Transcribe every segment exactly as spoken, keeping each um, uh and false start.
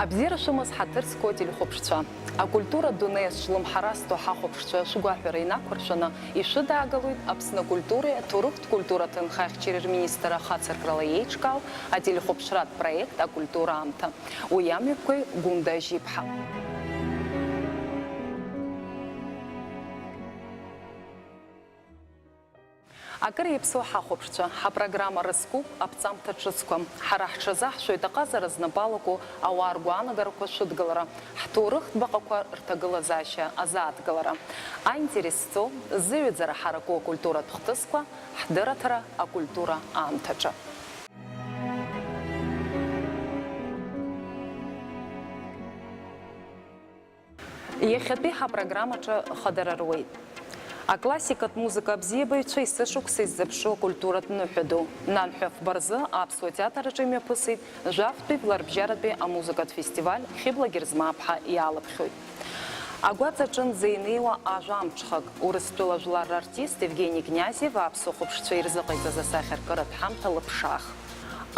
Абзиара шәымаз, ҳаҭыр зқәу ателехәаԥшцәа. Акультуратә дунеи азҿлымҳара зҭо ҳахәаԥшцәа шәгәаҳәара инақәыршәаны, ишәыдаагалоит Аԥсны акультуреи аҭоурыхтә культура ҭынхахьчареи рминистрра ахацыркрала еиҿкаау ателехәаԥшратә проект Акультура аамҭа. Уи амҩаԥгаҩ Гәында Ажьиԥҳа. Акыр иаԥсоу ҳахәаԥшцәа, ҳапрограмма рызкуп аԥҵамҭа ҿыцқәа. Ҳара ҳҽазаҳшәоит аҟазара знапы алаку ауаа ргәаанагарақәа шәыдгылара, ҳҭоурыхтә баҟақәа рҭагылазаашьа азааҭгылара. Аинтерес зҵоу, зыҩаӡара ҳараку акультуратә хҭысқәа, ҳдырраҭара акультура аамҭаҿы. Иахьатәи ҳапрограммаҿы хадара руеит. Аклассикатә музыка абзиабаҩцәа есышықәса иззыԥшу акультуратә ныҳәа ду. Нанҳәа фба рзы Аԥсуа театр аҿы имҩаԥысит Жәафтәи Жәларбжьаратәи амузыкатә фестиваль Хьыбла Герзмааԥҳа иалаԥхьоит. Агәаҵа аҿынӡа инеиуа ажәамҽхак, Урыстәыла жәлар рартист Евгени Князев аԥсуа хәаԥшцәа ирзыҟаиҵаз асахьаркыратә ҳамҭа лыԥшаах.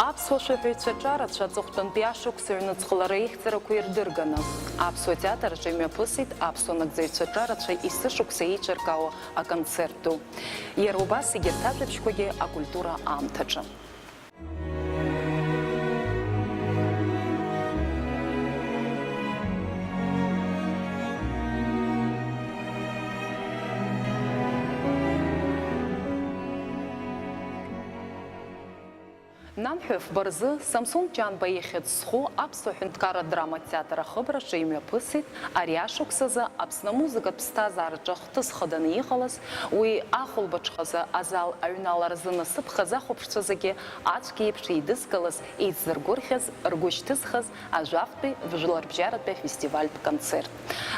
Аԥсуа шәаҳәаҩцәа ҿарацәа аҵыхәтәантәи ашықәс аҩныҵҟала реихьӡарақәа ирдырганы, Аԥсуа театр аҿы имҩаԥысит аԥсуа нагӡаҩцәа ҿарацәа есышықәса еиҿыркаауа аконцерт ду. Иара убас егьырҭ ажәабжьқәагьы акультура аамҭаҿы. Нанҳәа фба рзы Самсон Ҷанба ихьӡ зху аԥсуа ҳәынҭқарратә драматә театр ахыбраҿы имҩаԥысит ари ашықәс азы Аԥсны амузыкатә ԥсҭазаараҿы ахҭыс хаданы иҟалаз, уи ахәылбыҽхазы азал аҩналаразы насыԥ хаз ахәаԥшцәа зегьы ацәгьеиԥш еидызкылаз, еицзыргәырӷьаз, ргәы шьҭызхыз Ажәафтәи жәларбжьаратәи афестивальтә концерт.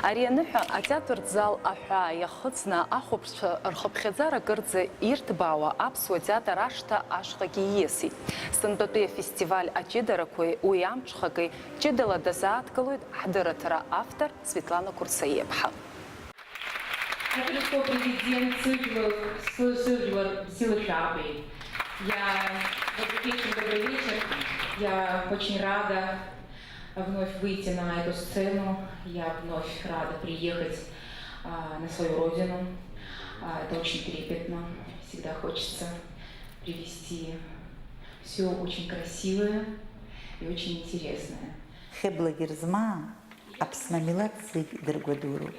Ари аныҳәа атеатртә зал аҳәаа иахыҵны, ахәаԥшцәа рхыԥхьаӡара кырӡа ирҭбаауа аԥсуа театр ашҭа ашҟагьы ииасит. Сынтәатәи афестиваль аҷыдарақәеи уи амҽхаки ҷыдала дазааҭгылоит ҳдырраҭара автор Светлана Курсаиаԥҳа. Добрый день, сылжәлар, сылжәлар, сылжәлар. Я, добрый вечер, добрый вечер. Я очень рада вновь выйти на эту сцену. Я вновь рада приехать, а, на свою родину. А, это очень трепетно. Всегда хочется привезти всё очень красивое и очень интересное. Хьыбла Герзмаа Аԥсны амилаҭ зегь дыргәадуроуп.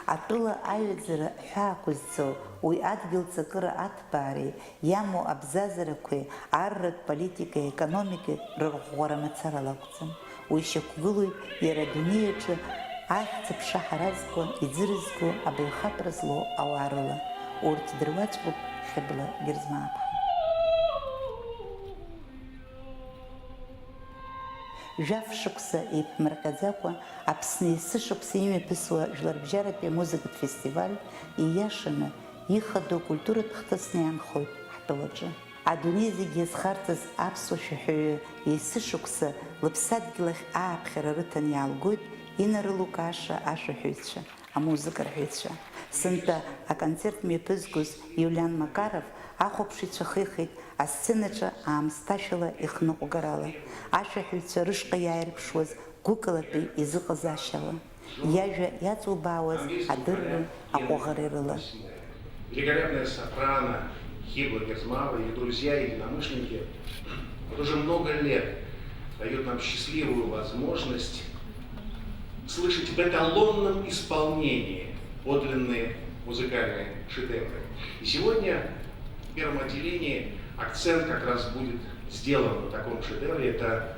Атәыла аҩаӡара ҳәаақәа зҵоу, уи адгьыл ҵакыра аҭбаареи, иамоу абзазарақәеи, арратә политикеи, аекономикеи рырӷәӷәара мацарала акәӡам. Уи шьақәгылоуп иара адунеи аҿы ахьӡ-аԥша ҳаразкуа, иӡырызго, абаҩхатәра злоу ауаа рыла. Урҭ дыруаӡәкуп Хьыбла Герзмааԥҳа. Жәаф шықәса еиԥмырҟьаӡакәа Аԥсны есышықәса имҩаԥысуа жәларбжьаратәи амузыкатә фестиваль ииашаны ихадоу акультуратә хҭысны иаанхоит ҳтәылаҿы. Адунеи зегь иазхарҵаз аԥсуа шәаҳәаҩы есышықәса лыԥсадгьыл ахь ааԥхьара рыҭан иаалгоит инарылукааша ашәаҳәаҩцәа, амузыка рҳәаҩцәа. Сынтәа аконцерт мҩаԥызгоз Иулиан Макаров ахәаԥшыҩцәа хихит асценаҿы аамсҭашәала ихныҟәгарала, ашәаҳәаҩцәа рышҟа иааирԥшуаз гәыкалатәи изыҟазаашьала, иажәа иаҵубаауаз адырреи аҟәыӷареи рыла. Великолепная сопрано Хибла Герзмава, ее друзья и единомышленники вот уже много лет дают нам счастливую возможность слышать в эталонном исполнении подлинные музыкальные шедевры. И сегодня в первом отделении акцент как раз будет сделан на таком шедевре. Это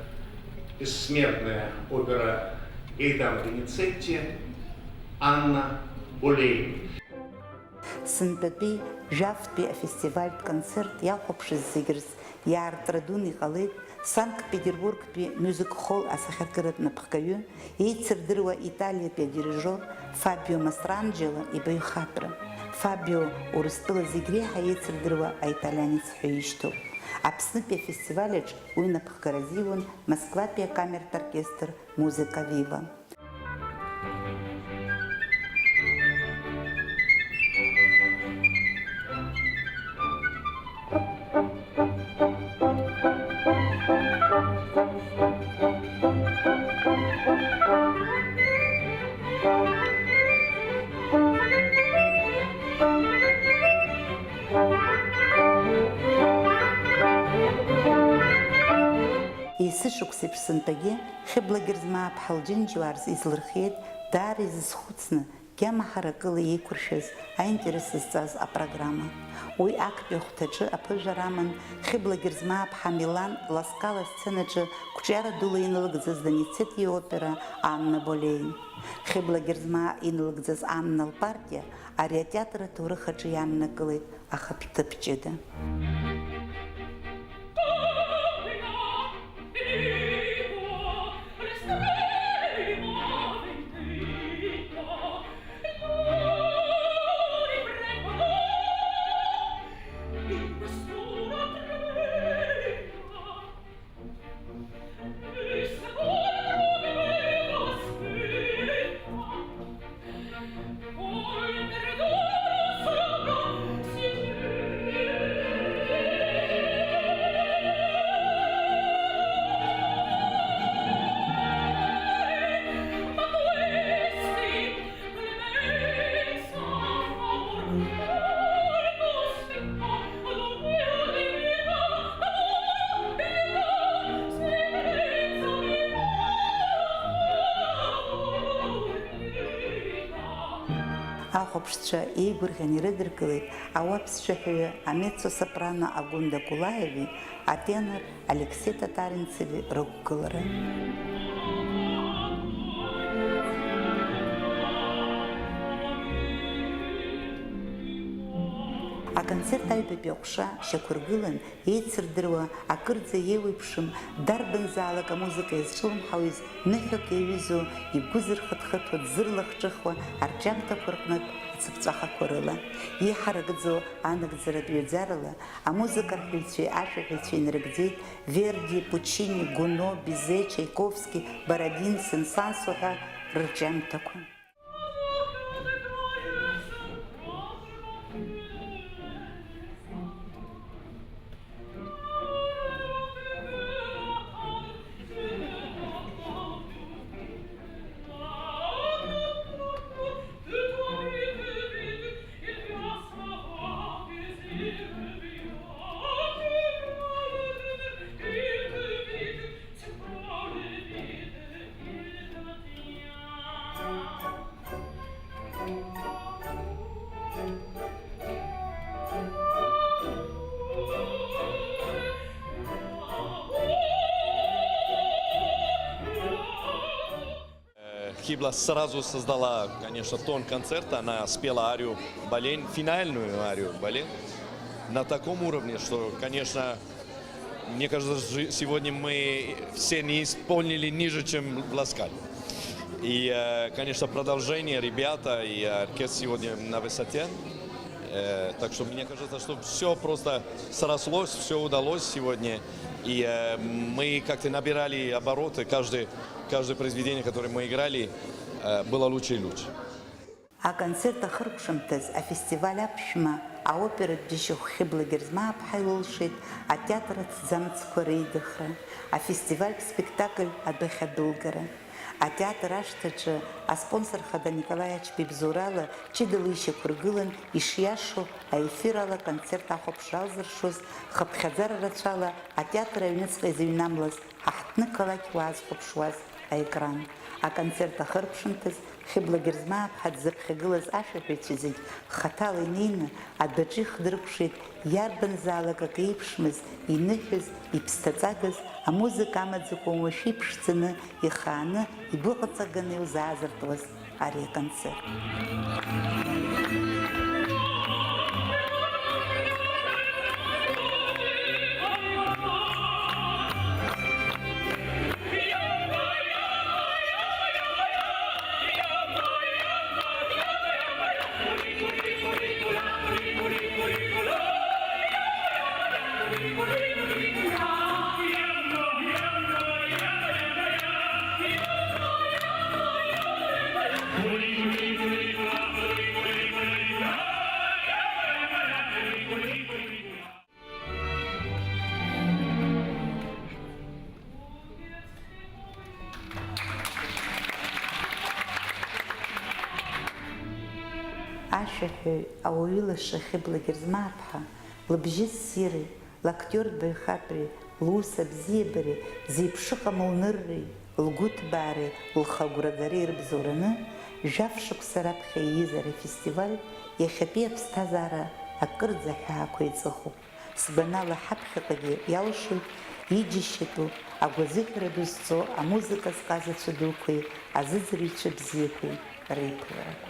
бессмертная опера Гайдана Доницетти «Анна Болейн». Сынтәатәи Жәафтәи афестивальтә концерт иахәаԥшыз зегь рзы иаартра дуны иҟалеит Санкт-Петербургтәи мюзик-холл асахьаркыратә напхгаҩы, еицырдыруа Италиатәи адирижиор Фабио Мастранджело ибаҩхатәра. Фабио Урыстәыла зегь реиҳа еицырдыруа аиталианец ҳәа ишьҭоуп. Аԥснытәи афестиваль аҿы уи напхгара азиуан Москватәи акамертә оркестр Музыка Вива. Есышықәсеиԥш сынтәагьы Хьыбла Герзмааԥҳа лџьынџьуаарс излырхиеит даара изызхәыцны, гьама ҳаракыла еиқәыршәаз, аинтерес зҵаз апрограмма. Уи актәи ахәҭаҿы аԥыжәара аман Хьыбла Герзмааԥҳа Милан Ласкала асценаҿы қәҿиара дула инылыгӡаз Доницетти иопера Анна Болейн. Хьыбла Герзмаа инылыгӡаз Анна лпартиа ари атеатр аҭоурых аҿы иааннакылеит ахатә ҭыԥ ҷыда. Ахәаԥшцәа еигәырӷьан ирыдыркылеит ауаԥсшәаҳәаҩы амеццо-сопрано Агәында Кулаеви атенор Алексеи Татаринцеви рықәгылара. Аконцерт аҩбатәи аҟәша шьақәыргылан, еицырдыруа, акырӡа еиуеиԥшым, дарбанзаалак амузыка иазҿлымҳауаз, ныҳәак иаҩызоу, игәы зырхыҭхыҭуа, дзырлахҿыхуа арҿиамҭақәа рҟнытә ацыԥҵәахақәа рыла. Иҳаракӡоу анагӡаратә ҩаӡарала амузыка арҳәаҩцәеи ашәаҳәаҩцәеи инарыгӡеит Верди, Пуччини, Гуно, Бизе, Чайковски, Бородин, Сен-Сансо ҳәа рырҿиамҭақәа. Э, Хибла сразу создала, конечно, тон концерта. Она спела арию Болейн, финальную арию Болейн, на таком уровне, что, конечно, мне кажется, жи-, сегодня мы все не исполнили ниже, чем в Ласкале. И, э, конечно, продолжение, ребята и оркестр сегодня на высоте. Э, так что мне кажется, что все просто срослось, все удалось сегодня. И, э, мы как-то набирали обороты, каждый, каждое произведение, которое мы играли, э, было лучше и лучше. Аконцерт ахыркәшамҭаз афестиваль аԥшәма аоператә џьашьахә Хьыбла Герзмааԥҳа илылшеит атеатр аҭӡамцқәа реидыхра, афестивальтә спектакль адәахьадәылгара. Атеатр ашҭаҿы аспонсор хада Николаи Ачба ибзоурала ҷыдала ишьақәыргылан, ишиашоу аефир ала аконцерт ахәаԥшра алзыршоз, хыԥхьаӡара рацәала атеатр аҩныҵҟа изыҩнамлаз ҳаҳҭны-қалақь уаа зхәаԥшуаз аекран. Аконцерт ахыркәшамҭаз Хьыбла Герзмааԥҳа дзыԥхьагылаз ашәаҳәаҩцәа зегь хаҭала инеины адәаҿы ихдыркәшеит, иарбанзаалак акы еиԥшмыз, иныҳәаз, иԥсҭаҵагаз, амузыка амаӡақәа уамашәа иԥшӡаны, ихааны, игәыҟаҵаганы илзаазыртуаз ари аконцерт. Ашәаҳәаҩ, ауаҩы лаша Хьыбла Герзмааԥҳа лыбжьы ссири, лактиортә баҩхатәреи, Лус абзиабареи зеиԥшыҟам лнырреи, лгәыҭбаареи, лхы агәрагареи рыбзоураны, жәаф шықәса раԥхьа ииз ари афестиваль иахьатәи аԥсҭазаара акырӡа аҳәаақәа еиҵыхуп. Сгәанала, ҳаԥхьаҟагьы иалшоит иџьашьатәу, агәазыҳәара ду зҵоу амузыка зҟазацәа дуқәеи азыӡырҩцәа бзиақәеи реиԥыларақәа.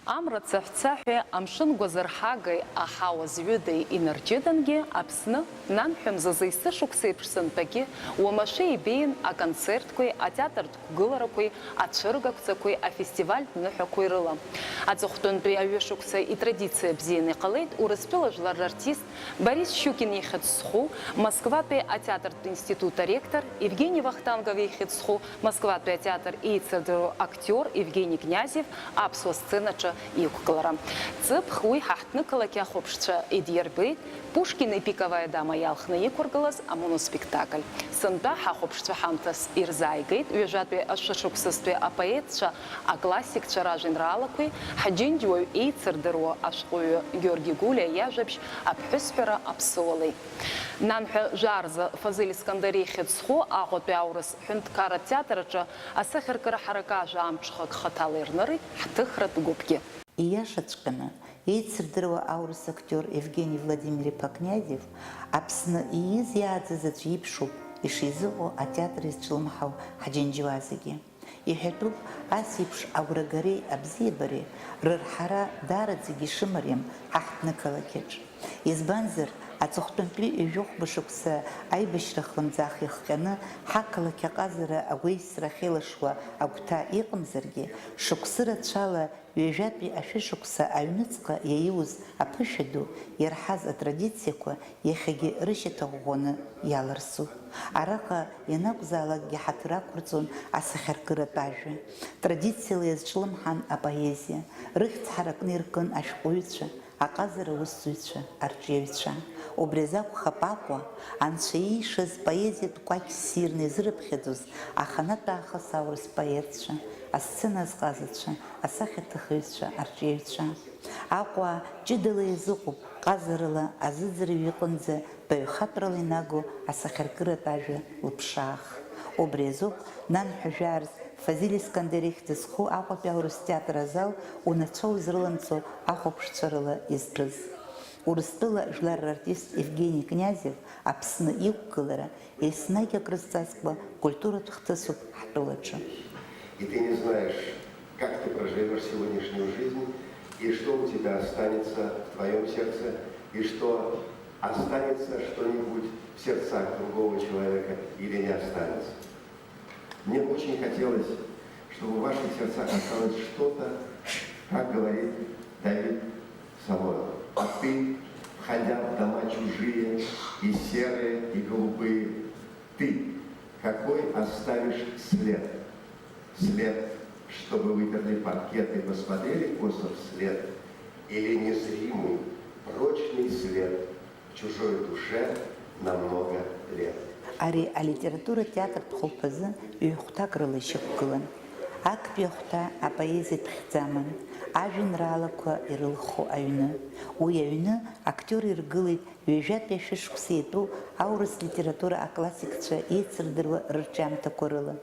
Амра цаҳәцаҳәеи амшын гәазырҳагеи аҳауа зҩыдеи инарҷыдангьы Аԥсны, нанҳәа мзазы есышықәса еиԥш сынтәагьы уамашәа ибеиан аконцертқәеи атеатртә қәгыларақәеи ацәыргақәҵақәеи афестивальтә ныҳәақәеи рыла. Аҵыхәтәантәи аҩышықәса итрадициа бзианы иҟалеит Урыстәыла жәлар рартист Борис Щукин ихьӡ зху, Москватәи атеатртә институт аректор Евгени Вахтангов ихьӡ зху, Москватәи атеатр еицырдыруа актиор Евгени Князев аԥсуа сценаҿы иқәгылара. Ҵыԥх уи ҳаҳҭнықалақь ахәаԥшцәа идирбеит Пушкини Пиковая дама иалхны иқәыргылаз амоноспектакль. Сынтәа ҳахәаԥшцәа ҳамҭас ирзааигеит ҩажәатәи ашәышықәсазтәи апоетцәа, аклассикцәа ражәеинраалақәеи ҳџьынџьуаҩ еицырдыруа ашәҟәыҩҩы Георги Гәлиа иажәабжь аԥҳәысҳәара аԥсыуалеи. Нанҳәа жәа рзы Фазиль Искандер ихьӡ зху Аҟәатәи аурыс ҳәынҭқарратә театр аҿы асахьаркыра ҳаракы ажәа амҽхак хаҭала ирнырит ҳҭыхратә гәыԥгьы. Ииашаҵәҟьаны, еицырдыруа аурыс актиор Евгени Владимир-иԥа Князев Аԥсны ииз иааӡаз аӡә иеиԥшуп ишизыҟоу атеатр изҿлымҳау ҳџьынџьуа зегьы. Иҳәатәуп, ас еиԥш агәрагареи абзиабареи рырҳара даараӡагьы ишымариам ҳаҳҭнықалақьаҿ. Избанзар, аҵыхәтәантәи ҩажәихәба шықәса аибашьра хлымӡаах иахҟьаны ҳақалақь аҟазара агәеисра ахьеилашуа агәҭа иҟамзаргьы, шықәсы рацәала ҩажәатәи ашәышықәса аҩныҵҟа иаиуз аԥышәа ду, иарҳаз атрадициақәа иахьагьы рышьаҭа ӷәӷәаны иаларсуп. Араҟа ианакәзаалакгьы ҳаҭыр ақәырҵон асахьаркыратә ажәа. Традициала иазҿлымҳан апоезиа, рыхьӡ ҳаракны иркын ашәҟәыҩҩцәа, аҟазара усзуҩцәа, арҿиаҩцәа. Убри азы акәхап Аҟәа, анцәа иишаз поезиатә кәакь ссирны изырыԥхьаӡоз аханатә аахыс аурыс поетцәа, асцена азҟазацәа, асахьаҭыхыҩцәа, арҿиаҩцәа. Аҟәа ҷыдала иазыҟоуп ҟазарала азыӡырҩ иҟынӡа баҩхатәрала инаго асахьаркыратә ажәа лыԥшаах. Убри азоуп нанҳәа жәа рзы Фазиль Искандер ихьӡ зху Аҟәатәи аурыс театр азал унацәа узрылымҵо ахәаԥшцәа рыла изтәыз. Урыстәыла жәлар рартист Евгени Князев Аԥсны иқәгылара еснагь акрызҵазкуа культуратә хҭысуп ҳтәылаҿы. И ты не знаешь, как ты проживёшь сегодняшнюю жизнь, и что у тебя останется в твоём сердце, и что останется что-нибудь в сердцах другого человека или не останется. Мне очень хотелось, чтобы в ваших сердцах осталось что-то, как говорит Давид Самойлов: «А ты, входя в дома чужие, и серые, и голубые, ты какой оставишь след? След, чтобы вытерли паркет и посмотрели косо вслед, или незримый, прочный след в чужой душе на много лет?» Ари алитературатә театртә хәылԥазы ҩ-хәҭак рыла ишьақәгылан. Актәи ахәҭа апоезиатә хьӡы аман, ажәеинраалақәа ирылху аҩны. Уи аҩны актиор иргылеит ҩажәатәи ашәышықәса иатәу аурыс литература аклассикцәа еицырдыруа рырҿиамҭақәа рыла.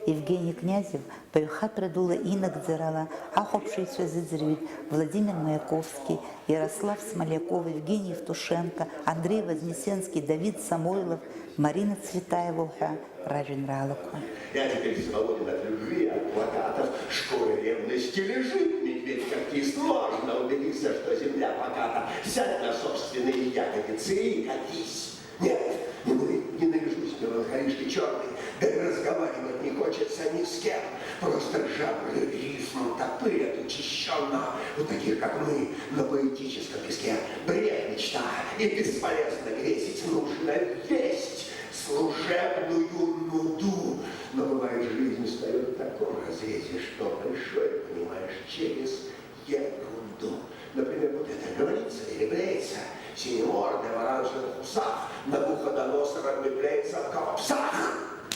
Евгени Князев баҩхатәра дула инагӡарала ахәаԥшыҩцәа азыӡырҩит Владимир Маяковски, Ярослав Смоляков, Евгений Евтушенко, Андрей Вознесенский, Давид Самойлов, Марина Цветаева уҳәа ражәеинраалақәа. Я теперь свободен от любви, от плакатов, шкуры ревности лежит медведь когтист. Можно убедиться, что земля поката. Сядь на собственные ягодицы и катись. Нет, ненавижу, ненавижу меланхолишки чёрные, да и разговаривать не хочется ни с кем. Просто жабры рифм топырят учащённо у таких, как мы, на поэтическом песке. Бред, мечта, и бесполезно грезить, нужно весть, служебную нуду. Но бывает, жизнь встаёт в таком разрезе, что большое понимаешь через ерунду. Например, вот это говорится или бреется, синемордая в оранжевых усах, Навуходоносор облепляется в колпсах.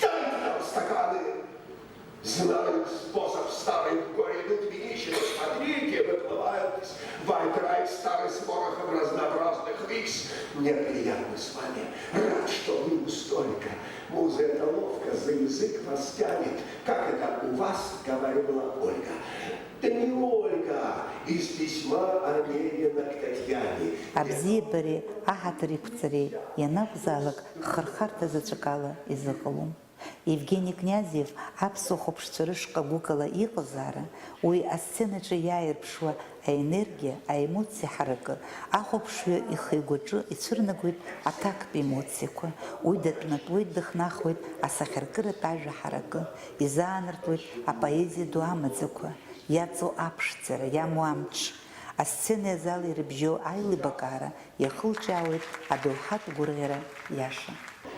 Дайте нам стаканы! Знаю способ старой горечи Мне приятно с вами. Рад, что вы не столько. Муза эта ловко за язык вас тянет, как это у вас говорила Ольга. Да не Ольга, из письма Онегина к Татьяне. Абзиабареи аҳаҭыр еиқәҵареи ианакәзаалак хырхарҭа заҵәык ала изыҟалом. Евгени Князев аԥсуа хәаԥшцәа рышҟа гәыкала иҟазаара, уи асценаҿы иааирԥшуа аенергиа, аемоциа ҳаракы, ахәаԥшҩы ихы-игәаҿы ицәырнагоит аҭактә емоциақәа, уи датәнатәуеит, дыхнахуеит асахьаркыратә ажәа ҳаракы, изаанартуеит апоезиа ду амаӡақәа, иаҵоу аԥшӡара, иамоу амч, асценеи азали ирыбжьоу аилибакаара, иахылҿиаауеит адоуҳатә гәырӷьара иаша.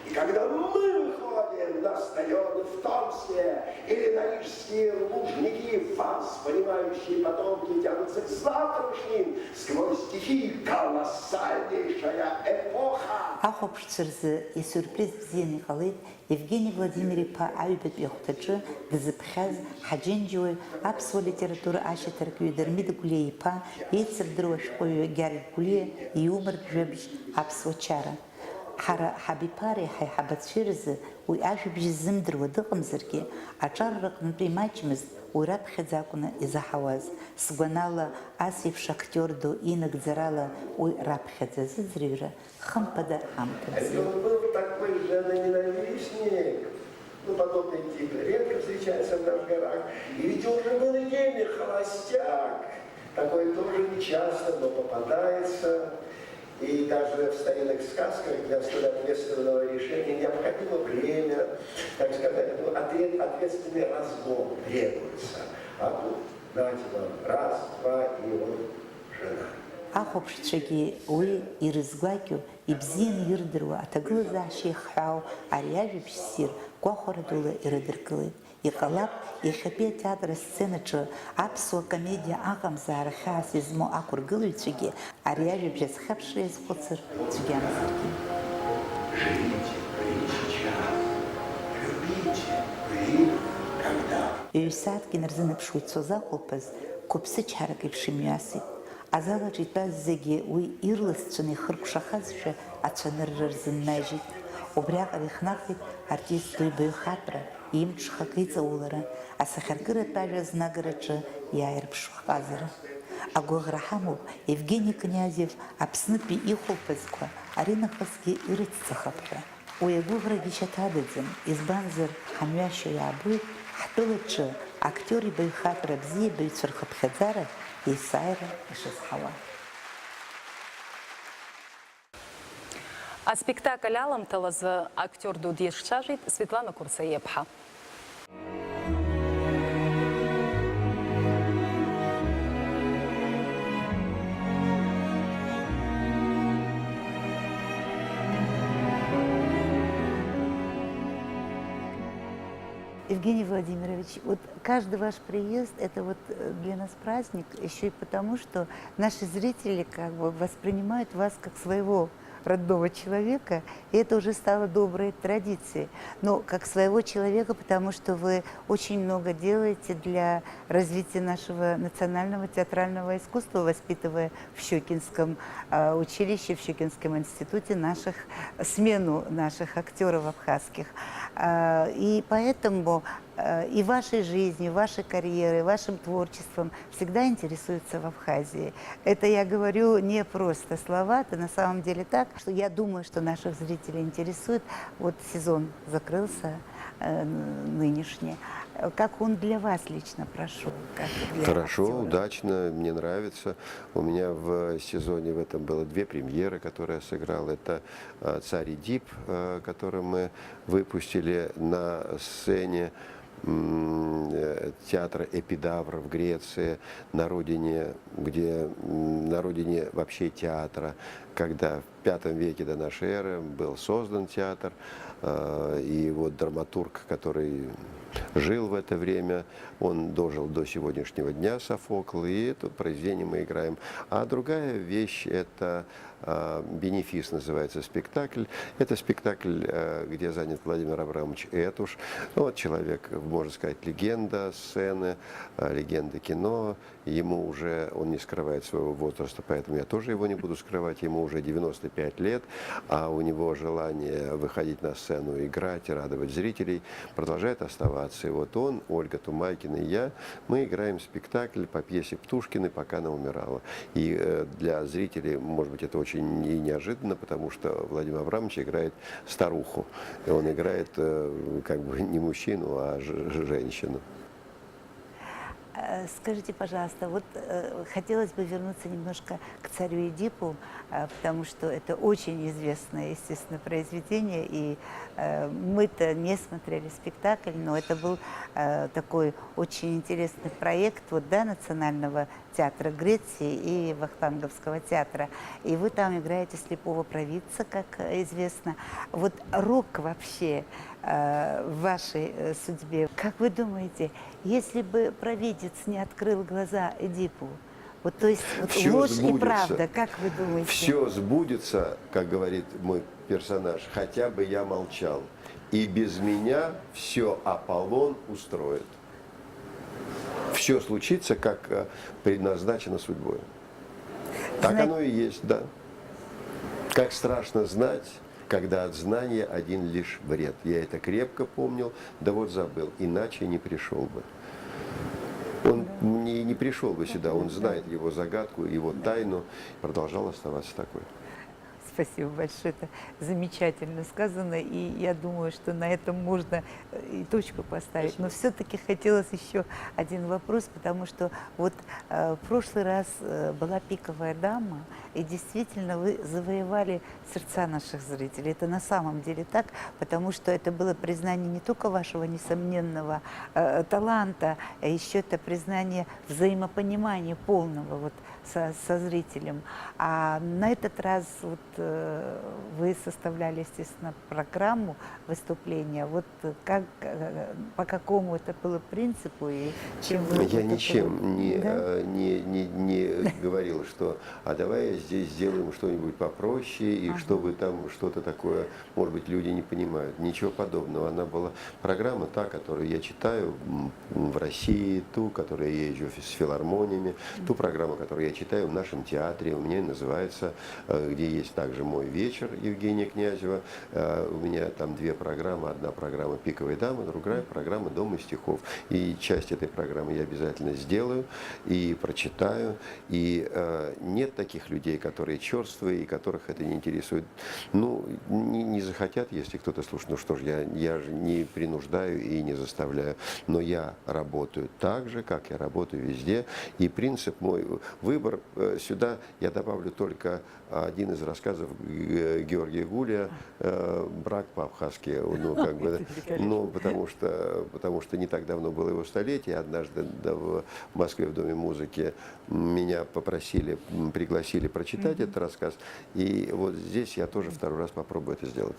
И когда мы выходим на стадионы в Томске или на рижские Лужники, вас, понимающие потомки, тянутся к завтрашним сквозь стихи колоссальнейшая эпоха. Ахәаԥшцәа рзы исюрприз бзианы иҟалеит Евгени Владимир-иԥа аҩбатәи ахәҭаҿы дызыԥхьаз ҳаџьынџьуаҩ, аԥсуа литература ашьаҭаркҩы Дырмит Гәлиа-иԥа, еицырдыруа ашәҟәыҩҩы Гьаргь Гәлиа ииумыртә жәабжь Аԥсуа чара. Ҳара ҳабиԥареи ҳаиҳабацәеи рзы уи ажәабжь ззымдыруа дыҟамзаргьы, аҿар рыҟнытә имаҷмызт уи раԥхьаӡа акәны изаҳауаз. Сгәанала, ас еиԥш актиор ду инагӡарала уи раԥхьаӡа азыӡырҩра хымԥада ҳамҭаӡеит. Это он был такой женоненавистник, ну, подобный тип редко встречается в наших горах. И ведь он же был идейный холостяк. Такое тоже нечасто, но попадается. И даже в старинных сказках для столь ответственного решения необходимо время, так сказать, ну, ответ, ответственный разгон требуется. А тут, знаете, вам раз, два, и он женат. Ахәаԥшцәагьы уи ирызгәакьоу, ибзианы ирдыруа, аҭагылазаашьа ихҳәаау ари ажәабжь ссир гәахәара дула ирыдыркылеит. Иҟалап, иахьатәи атеатр асценаҿы аԥсуа комедиа аҟамзаара хьаас измоу ақәыргылаҩцәагьы ари ажәабжь азхьаԥшра иазхәыцыр цәгьамзаргьы. Живите, живите сейчас, любите, любите, когда. Ҩ-сааҭк инарзынаԥшуа ицоз ахәылԥаз қәыԥсычҳарак еиԥш имҩасит. Азал аҿы итәаз зегьы уи ирласцәаны ихыркәшахазшәа ацәанырра рзыннажьит. Убриаҟара ихнахит артист ду ибаҩхатәра, имҽхак иҵаулара, асахьаркыратә ажәа знагараҿы иааирԥшуа ҟазара. Агәыӷра ҳамоуп, Евгени Князев Аԥснытәи ихәылԥазқәа аринахысгьы ирыцҵахап ҳәа. Уи агәыӷрагьы шьаҭадаӡам, избанзар, ҳамҩашьо иаабоит ҳтәылаҿы актиор ибаҩхатәра абзиабаҩцәа рхыԥхьаӡара есааира ишазҳауа. Аспектакль аламҭалазы актиор ду дизцәажәеит Светлана Қәырсаиаԥҳа. Евгений Владимирович, вот каждый ваш приезд — это вот, э, для нас праздник, ещё и потому, что наши зрители как бы воспринимают вас как своего родного человека, и это уже стало доброй традицией. Но как своего человека, потому что вы очень много делаете для развития нашего национального театрального искусства, воспитывая в Щёкинском, э, училище, в Щёкинском институте наших, смену наших актёров абхазских. Э, и поэтому, э, и вашей жизнью, вашей карьерой, вашим творчеством всегда интересуются в Абхазии. Это я говорю не просто слова, это на самом деле так, что я думаю, что наших зрителей интересует. Вот сезон закрылся, э, нынешний. Как он для вас лично прошёл? Как для Хорошо, актёра? Удачно, мне нравится. У меня в сезоне в этом было две премьеры, которые я сыграл. Это, э, «Царь Эдип», э, который мы выпустили на сцене, м, э, театра Эпидавра в Греции, на родине, где, м, на родине вообще театра, когда в пятом веке до нашей эры был создан театр, э, и вот драматург, который жил в это время, он дожил до сегодняшнего дня, Софокл, и это произведение мы играем. А другая вещь — это, э, «Бенефис» называется спектакль. Это спектакль, э, где занят Владимир Абрамович Этуш. Ну, вот человек, можно сказать, легенда сцены, э, легенда кино. Ему уже, он не скрывает своего возраста, поэтому я тоже его не буду скрывать. Ему уже девяносто пять лет, а у него желание выходить на сцену, играть, радовать зрителей продолжает оставаться. И вот он, Ольга Тумайкина и я, мы играем спектакль по пьесе Птушкина «Пока она умирала». И э, для зрителей, может быть, это очень и неожиданно, потому что Владимир Абрамович играет старуху. И он играет э, как бы не мужчину, а ж- женщину. Э, Скажите, пожалуйста, вот э, хотелось бы вернуться немножко к царю Эдипу, э, потому что это очень известное, естественно, произведение, и э, мы-то не смотрели спектакль, но это был э, такой очень интересный проект вот, да, Национального театра Греции и Вахтанговского театра. И вы там играете слепого провидца, как известно. Вот рок вообще э, в вашей э, судьбе. Как вы думаете, если бы провидец не открыл глаза Эдипу, вот, то есть вот Всё ложь и сбудется. Правда, как вы думаете? Все сбудется, как говорит мой персонаж, хотя бы я молчал. И без меня все Аполлон устроит. Все случится, как э, предназначено судьбой. Так Зна- оно и есть, да. Как страшно знать, когда от знания один лишь вред. Я это крепко помнил, да вот забыл, иначе не пришел бы. Он не, не пришел бы сюда, он знает его загадку, его тайну, продолжал оставаться такой. Спасибо большое, это замечательно сказано, и я думаю, что на этом можно э, и точку поставить. Но все-таки хотелось еще один вопрос, потому что вот э, в прошлый раз э, была «Пиковая дама», и действительно вы завоевали сердца наших зрителей. Это на самом деле так, потому что это было признание не только вашего несомненного э, таланта, а еще это признание взаимопонимания полного вот со, со зрителем. А на этот раз вот э, вы составляли, естественно, программу выступления. Вот как, э, по какому это было принципу и чем вы Я вот это ничем не, Да? э, не, не, не говорил, что а давай здесь сделаем что-нибудь попроще, и Ага. чтобы там что-то такое, может быть, люди не понимают. Ничего подобного. Она была программа та, которую я читаю м, в России, ту, которую я езжу с филармониями, ту программу, которую я читаю в нашем театре. У меня и называется, э, где есть также «Мой вечер» Евгения Князева. Э, У меня там две программы. Одна программа «Пиковая дама», другая программа «Дом из стихов». И часть этой программы я обязательно сделаю и прочитаю. И э, нет таких людей, которые черствые и которых это не интересует. Ну, не, не захотят, если кто-то слушает. Ну что ж, я, я же не принуждаю и не заставляю. Но я работаю так же, как я работаю везде. И принцип мой, выбор э, сюда, я добавлю только один из рассказов Г- Георгия Гулия э, «Брак по-абхазски». Ну, как бы, Это великолепно. Ну, потому что, потому что не так давно было его столетие. Однажды да, в Москве в Доме музыки меня попросили, м, пригласили прочитать этот рассказ. И вот здесь я тоже второй раз попробую это сделать.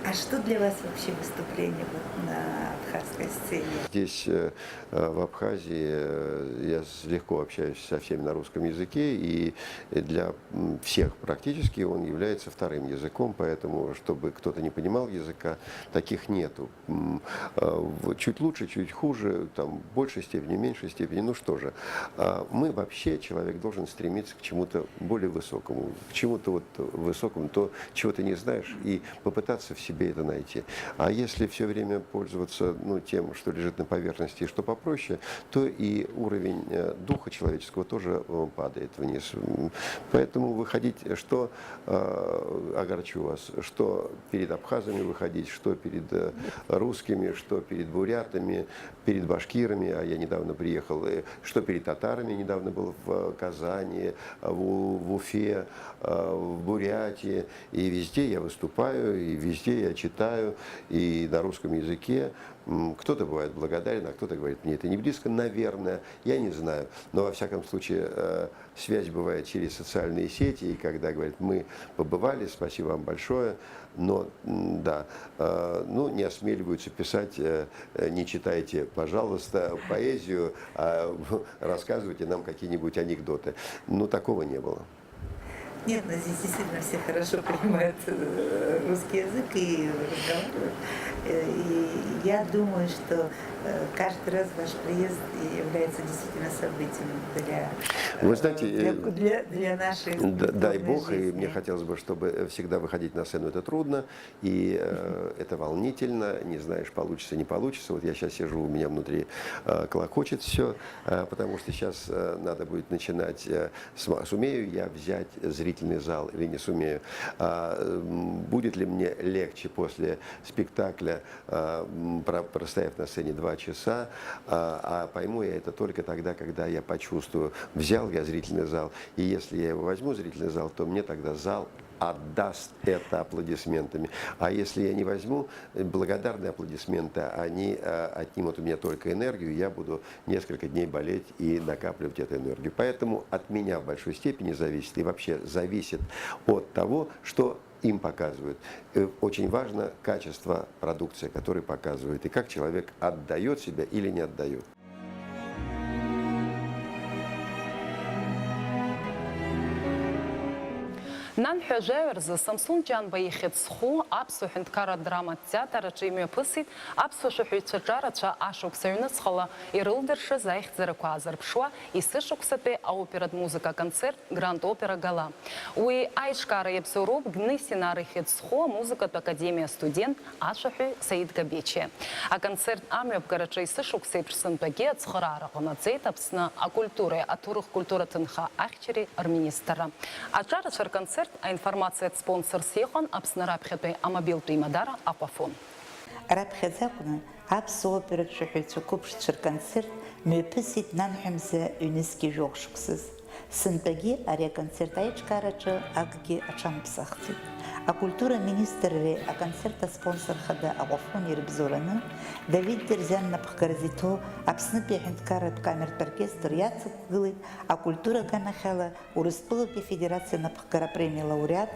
А что для вас вообще выступление вот на абхазской сцене? Здесь, э, э, в Абхазии, э, я с- легко общаюсь со всеми на русском языке, и для м, всех практически он является вторым языком, поэтому, чтобы кто-то не понимал языка, таких нету. М, э, в- Чуть лучше, чуть хуже, там, в большей степени, в меньшей степени. Ну что же, а мы вообще, человек должен стремиться к чему-то более высокому, к чему-то вот высокому, то, чего ты не знаешь, и попытаться в себе это найти. А если все время пользоваться ну, тем, что лежит на поверхности, и что попроще, то и уровень э, духа человеческого тоже э, падает вниз. М, Поэтому выходить что, э, огорчу вас, что перед абхазами выходить, что перед э, русскими, что перед бурятами, перед башкирами, а я недавно приехал, э, что перед татарами, недавно был в э, Казани, в, У- в Уфе, э, в Бурятии, и везде я выступаю, и везде я читаю, и на русском языке. М, Кто-то бывает благодарен, а кто-то говорит, мне это не близко, наверное, я не знаю. Но во всяком случае, э, связь бывает через социальные сети, и когда говорят, мы побывали, спасибо вам большое, но м, да, э, ну, не осмеливаются писать, э, э, не читайте, пожалуйста, поэзию, а рассказывайте нам какие-нибудь анекдоты. Ну, такого не было. Нет, но здесь действительно все хорошо понимают, э, русский язык и разговаривают. Э, и я думаю, что, э, каждый раз ваш приезд является действительно событием для, Вы знаете, э, для, э, для, для нашей д-, дай культурной Бог, и жизни. Мне хотелось бы, чтобы, э, всегда выходить на сцену, это трудно, и, э, это волнительно, не знаешь, получится, не получится. Вот я щас сижу, у меня внутри, э, клокочет всё, э, потому что щас, э, надо будет начинать, э, см-, сумею я взять зрительный зал или не сумею? А, м, будет ли мне легче после спектакля, а, м, про-, простояв на сцене два часа? А, а пойму я это только тогда, когда я почувствую, взял я зрительный зал, и если я его возьму, зрительный зал, то мне тогда зал отдаст это аплодисментами. А если я не возьму, э, благодарные аплодисменты, они, э, отнимут у меня только энергию, я буду несколько дней болеть и накапливать эту энергию. Поэтому от меня в большой степени зависит, и вообще зависит от того, что им показывают. Э, очень важно качество продукции, которую показывают, и как человек отдаёт себя или не отдаёт. Нанҳәа ажәаҩа рзы Самсун Ҷанба ихьӡ зху Аԥсуа ҳәынҭқарратә драматә театр аҿы имҩаԥысит аԥсуа шәаҳәаҩцәа ҿарацәа ашықәс аҩныҵҟала ирылдыршаз аихьӡарақәа аазырԥшуа есышықәсатәи аоператә музыка аконцерт Гранд Опера Гала. Уи аиҿкаара иабзоуроуп Гнесина арыхьӡ зху амузыкатә академиа астудент ашәаҳәаҩ Саид Габечиа. Аконцерт амҩаԥгараҿы есышықәса еиԥш сынтәагьы ацхыраара ҟанаҵеит Аԥсны акультуреи аҭоурых-культура ҭынха ахьчареи рминистрра. Аҿарацәа рконцерт аинформациатә спонсорс иҟан Аԥсны раԥхьатәи амобилтә еимадара Аҟәафон. Раԥхьаӡа акәны аԥсуа оператә шәаҳәаҩцәа қәыԥшцәа рконцерт мҩаԥысит нанҳәа мза ҩнызқьи жәохә шықәсаз. Сынтәагьы ари аконцерт аиҿкаараҿы акгьы аҽамԥсахӡеит. Акультура аминистрреи аконцерт аспонсор хада Аҟәафони ирыбзоураны, Давид Дерзиан напхгаразы иҭоу Аԥснытәи аҳәынҭқарратә камертә оркестр иацықәгылеит акультура аганахьала Урыстәылатәи Афедерациа напхгара апремиа лауреат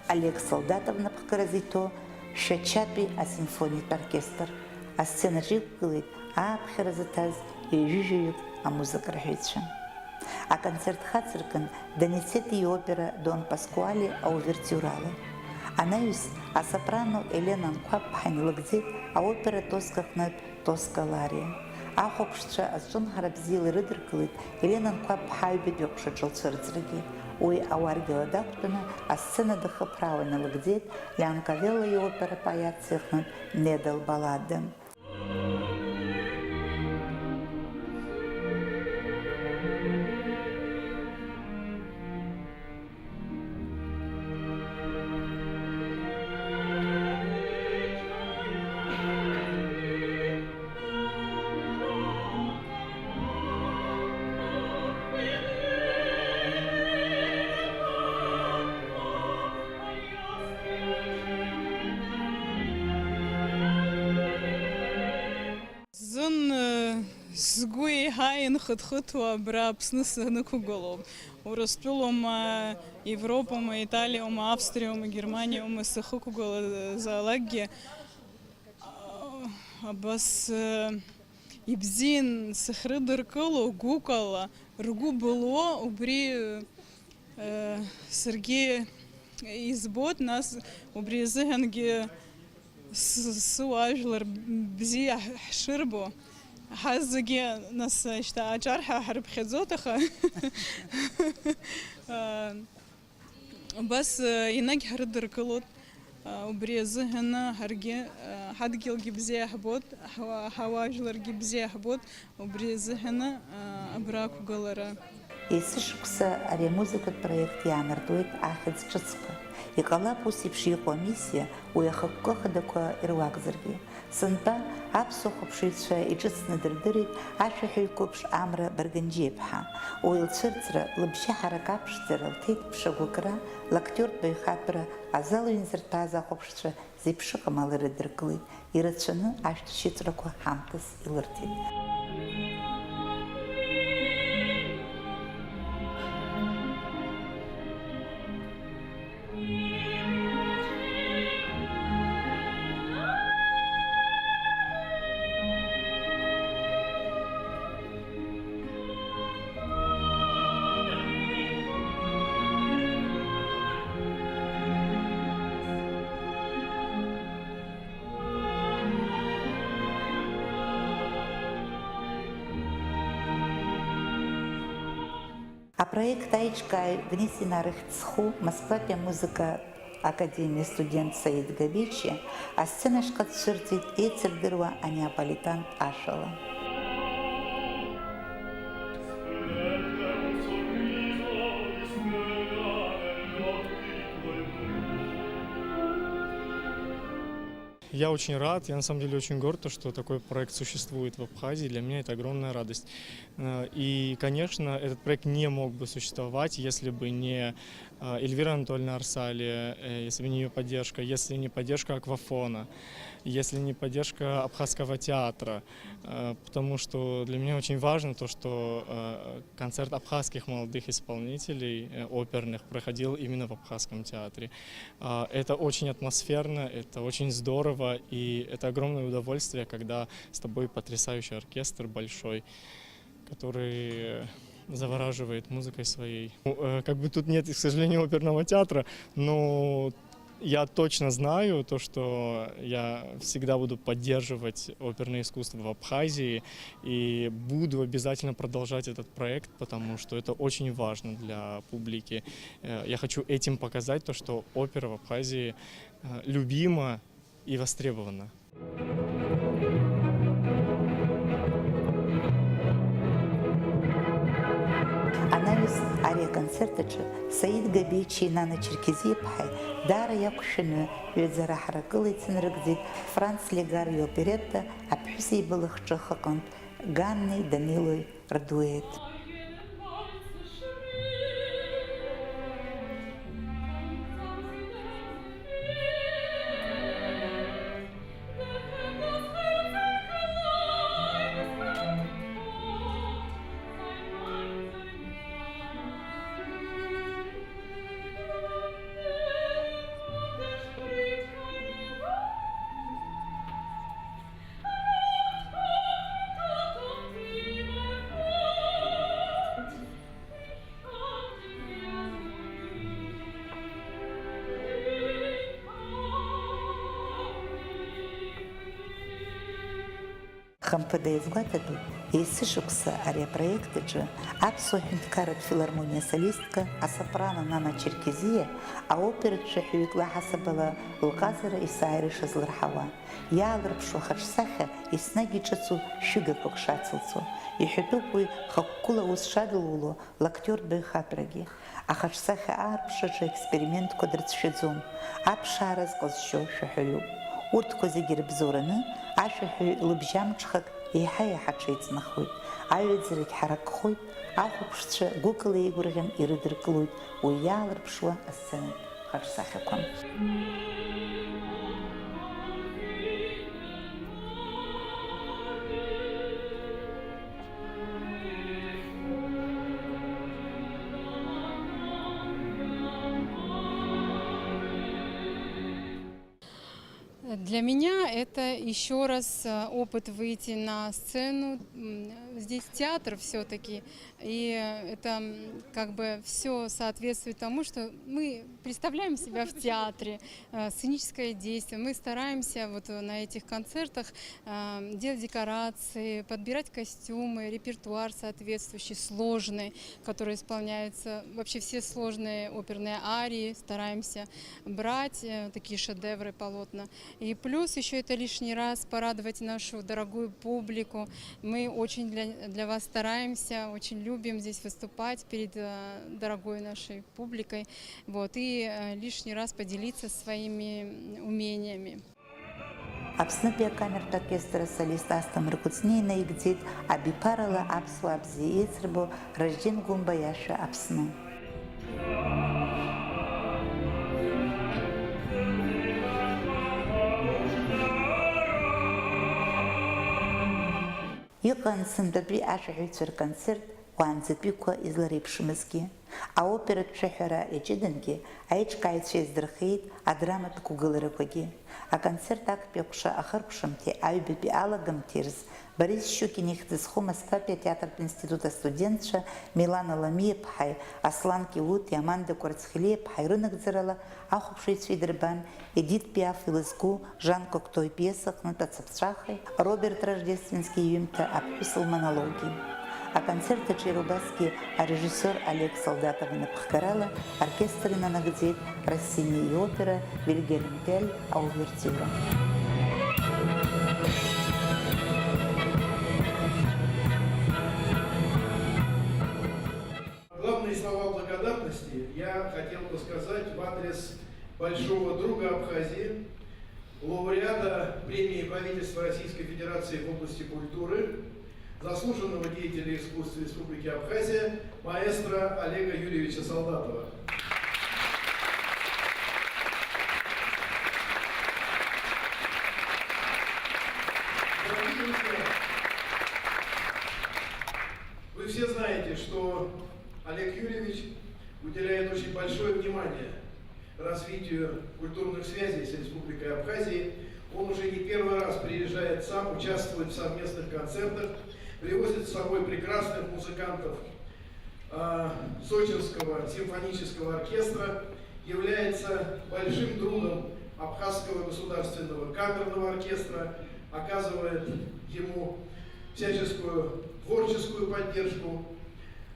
Олег Солдатов напхгаразы иҭоу Шәачатәи асимфониатә оркестр. Асценаҿы иқәгылеит ааԥхьара зыҭаз ҩажәижәаҩык амузыка рҳәаҩцәа. Аконцерт хацыркын Доницетти иопера Дон Паскуали аувертиурала. Анаҩс асопрано Елена Анқәаб-ԥҳа инлыгӡеит аопера Тоска аҟнытә Тоска лариа. Ахәаԥшцәа азҿынҳара бзиала ирыдыркылеит Елена Анқәаб-ԥҳа аҩбатәи аҟәшаҿы лцәырҵрагьы. Уи ауаргьала дақәтәаны асцена дахыԥраауа иналыгӡеит Лианкавелло иопера Паяцца иҟнытә Неда лбалада. Зын, э, сгәы еиҳа инхыҭхыҭуа абра Аԥсны санықәгылоуп. Урыстәылоума, Европома, Италиоума, Австриоума, Германиоума сахьықәгылазаалакгьы, абас, э, ибзиан сахьрыдыркыло, гәыкала, ргәы былуо, убри, э, саргьы избоит, нас убри азыҳәангьы С-, сыуаажәлар бзиа ҳ-, ҳшырбо, ҳазегьы, нас, шьҭа аҿар ҳа ҳарыԥхьаӡоит, аха, а, убас, а, енагь ҳрыдыркылоит, а, убри азыҳәан ҳаргьы, а, ҳадгьылгьы бзиа ҳбоит, ҳауа-, ҳауаажәларгьы бзиа ҳбоит, Убри азыҳәан, а, абра ақәгылара. Есышықәса ари амузыкатә проект иаанартуеит ахьӡ ҿыцқәа. Иҟалап ус еиԥш иҟоу амиссиа уи ахықәкы хадақәа ируакзаргьы. Сынтәа аԥсуа хәаԥшыҩцәа иҿыцны дырдырит ашәаҳәаҩ қәыԥш Амра Барганџьиаԥҳа. Уи лцәырҵра, лыбжьы ҳарак аԥшӡара лҭеит ԥшагәыкра, лактиортә баҩхатәра, азал ҩнзырҭәааз ахәаԥшцәа зеиԥшыҟам ала ирыдыркылеит, ирацәаны ашәҭшьыҵәрақәа ҳамҭас илырҭеит. Апроект аиҿкааҩ Гнесина рыхьӡ зху Москватәи амузыка академиа студент Саид Габечиа асцена ашҟа дцәырҵит еицырдыруа анеаполитантә ашәала. Я очень рад, я на самом деле очень горд, то, что такой проект существует в Абхазии. Для меня это огромная радость. Э, И, конечно, этот проект не мог бы существовать, если бы не э, Эльвира Анатольевна Арсалия, э, если бы не ее поддержка, если не поддержка Аквафона, если не поддержка Абхазского театра, э, потому что для меня очень важно то, что э, концерт абхазских молодых исполнителей, э, оперных, проходил именно в Абхазском театре. А, Это очень атмосферно, это очень здорово, и это огромное удовольствие, когда с тобой потрясающий оркестр большой, который завораживает музыкой своей. Ну, э, Как бы тут нет, к сожалению, оперного театра, но я точно знаю то, что я всегда буду поддерживать оперное искусство в Абхазии и буду обязательно продолжать этот проект, потому что это очень важно для публики. Э, Я хочу этим показать то, что опера в Абхазии э, любима и востребована. Анаҩс ари аконцерт аҿы Саид Габечиеи Нана Черкезиаԥҳаи даара иақәшәаны ҩаӡара ҳаракыла ицынрыгӡеит Франц Легар иоперетта Аԥҳәыс еиба лыхҿыхаҟынтә Ганнеи Данилои рдуеҭ. Хымԥада иазгәаҭатәуп, есышықәса ари апроект аҿы Аԥсуа ҳәынҭқарратә филармониа асолистка асопрано Нана Черкезиа аоператә шәаҳәаҩык лаҳасабала лҟазара есааира ишазлырҳауа, иаалырԥшуа хаҿсахьа еснагь иҿыцу шәыгақәак шацылҵо. Иҳәатәуп уи хықәкыла аус шадылуло, лактиортә баҩхатәрагьы. Ахаҿсахьа аарԥшраҿы аекспериментқәа дрыцәшәаӡом. Аԥшаара зҟазшьо шәаҳәаҩуп. Урҭқәа зегьы ирыбзоураны, ашәаҳәаҩ лыбжьамҽхак еиҳа-еиҳа аҽеиҵнахуеит, аҩаӡарагь ҳаракхоит, ахәаԥшцәа гәыкала еигәырӷьан ирыдыркылоит уи иаалырԥшуа асценатә хаҿсахьақәа. Для меня это еще раз э, опыт выйти на сцену. М, Здесь театр все-таки, и это м, как бы все соответствует тому, что мы представляем себя в театре, э, сценическое действие. Мы стараемся вот э, на этих концертах э, делать декорации, подбирать костюмы, репертуар соответствующий, сложный, который исполняется. Вообще все сложные оперные арии стараемся брать, э, такие шедевры, полотна. И плюс еще это лишний раз порадовать нашу дорогую публику. Мы очень для, для вас стараемся, очень любим здесь выступать перед э, дорогой нашей публикой. Вот, и э, лишний раз поделиться своими м, умениями. Аԥснытәи акамертә оркестр асолист Асҭамыр Кәыҵниа инаигӡеит абиԥарала аԥсуаа бзиа еицырбо Ражден Гәымба иашәа Аԥсны. Иҟан сынтәатәи ашәаҳәаҩцәа рконцерт уаанӡатәиқәа излареиԥшымызгьы. Аоператә шәаҳәара иаҷыдангьы аиҿкааҩцәа иаздырхиеит адраматә қәгыларақәагьы. Аконцерт актәи аҟәша ахыркәшамҭеи аҩбатәи алагамҭеи рзы Борис Щукин ихьӡ зху Москватәи атеатртә институт астудентцәа Милана Ламиа-ԥҳаи Аслан Киути Аманда Кәарцхелиа-ԥҳаи рынагӡарала ахәаԥшыҩцәа идырбан Едит Пиаф илызку Жан Кокто ипиеса аҟнытә ацаԥҵәахеи Роберт Рождественски иҩымҭа Аԥҳәыс лмонологи. Аконцерт аҿы иара убасгьы арежиссиор Олег Солдатов инапхгарала оркестр инанагӡеит Россини иопера, Вильгельм Тель аувертиура. Главные слова благодарности я хотел бы сказать в адрес большого друга Абхазии, лауреата премии правительства Российской Федерации в области культуры, заслуженного деятеля искусства Республики Абхазия, маэстро Олега Юрьевича Солдатова. Дорогие друзья, вы все знаете, что Олег Юрьевич уделяет очень большое внимание развитию культурных связей с Республикой Абхазией. Он уже не первый раз приезжает сам, участвует в совместных концертах, привозит с собой прекрасных музыкантов, а, Сочинского симфонического оркестра, является большим другом Абхазского государственного камерного оркестра, оказывает ему всяческую творческую поддержку.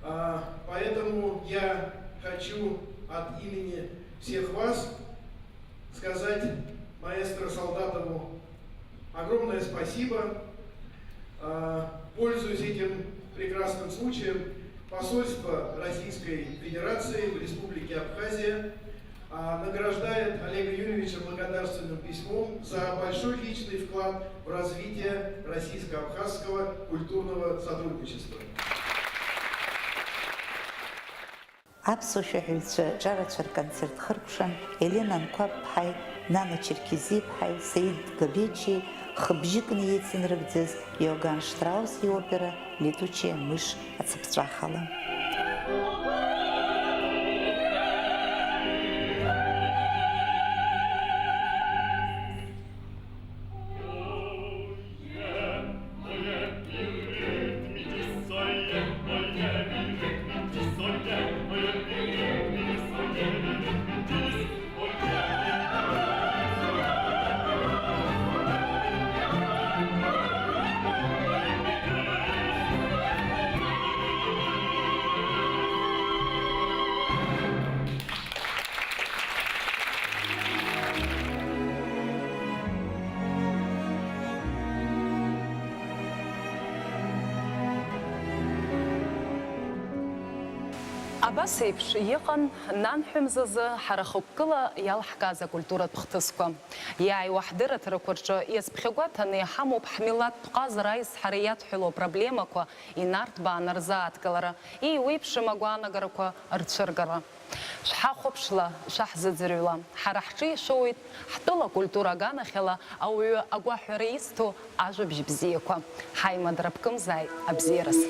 А, поэтому я хочу от имени всех вас сказать маэстро Солдатову огромное спасибо. А, пользуясь этим прекрасным случаем, посольство Российской Федерации в Республике Абхазия, а, награждает Олега Юрьевича благодарственным письмом за большой личный вклад в развитие российско-абхазского культурного сотрудничества. Аԥсуа шәаҳәаҩцәа ҿарацәа рконцерт хыркәшан Елена Анқәаб-ԥҳаи Нана Черкезиа-ԥҳаи Саид Габечиеи хыбжьыкны еицынрыгӡаз Иоганн Штрауси иопера Летучая мышь ацыԥҵәахала. Абас еиԥш иҟан нанҳәа мзазы ҳара хықәкыла иалҳкааз акультуратә хҭысқәа. Иааиуа ҳдырраҭарақәа рҿы иацԥхьагәаҭаны иҳамоуп ҳмилаҭтә ҟазара аизҳара иадҳәалоу апроблемақәа инарҭбааны рзааҭгалара, еиуеиԥшым агәаанагарақәа рцәыргара. Шәҳахәаԥшла, шәаҳзыӡырҩла, ҳара ҳҿы ишәоуеит ҳтәыла акультура аганахьала ауаҩы агәаҳәара изҭо ажәабжь бзиақәа. Ҳаимадара ԥкымзааит, абзиараз!